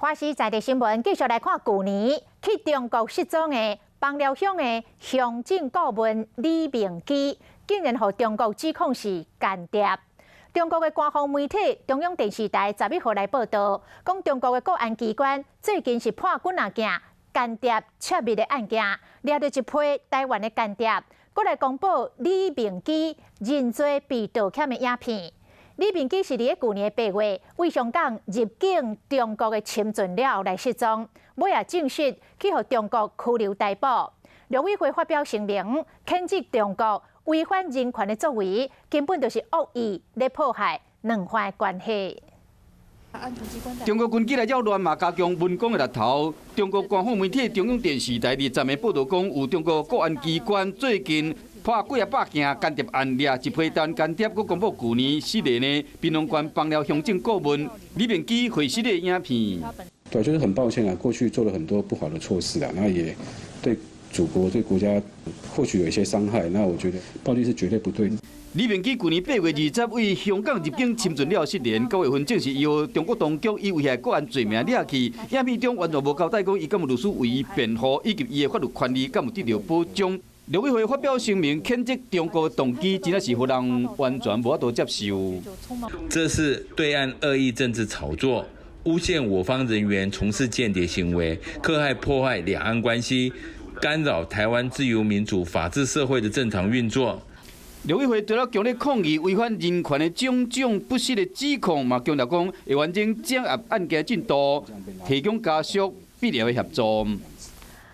華視在地新聞繼續來看，舊年去中國失蹤的枋寮鄉的鄉政顧問李明基，竟然予中國指控是間諜。中國的官方媒體中央電視台11號來報道，講中國的國安機關最近是破幾若件間諜竊密的案件，掠著一批台灣的間諜，閣來公布李明基認罪被盜竊的影片。李明基是佇咧舊年8月，對香港入境中國的深圳了後來失蹤，尾仔證實去予中國拘留逮捕。陸委會發表聲明，譴責中國違反人權的作為，根本就是惡意咧破壞兩岸關係。中國軍機來擾亂嘛，加強文攻的力頭。中國官方媒體中央電視台20日報道講，有中國國安機關最近破幾仔百件間諜案，掠一批台灣間諜，閣公布舊年失聯的屏東縣枋寮鄉政顧問李明基會失的影片。對，就是很抱歉啊，過去做了很多不好的措施啊，那也對祖國、對國家或許有一些傷害。那我覺得暴力是絕對不對。李明基舊年8月20對香港入境深圳了失聯，9月份證實由中國當局以危害國安罪名掠去。影片中完全無交代講伊敢有律師為伊辯護，以及伊的法律權利敢有得到保障。陸委會發表聲明，譴責中國動機，真的是予人完全無法度接受。這是對岸惡意政治炒作，誣陷我方人員從事間諜行為，迫害破壞兩岸關係，干擾台灣自由民主法治社會的正常運作。陸委會除了強烈抗議違反人權的種種不實的指控，嘛強調講會完整掌握案件進度，提供家屬必要的協助。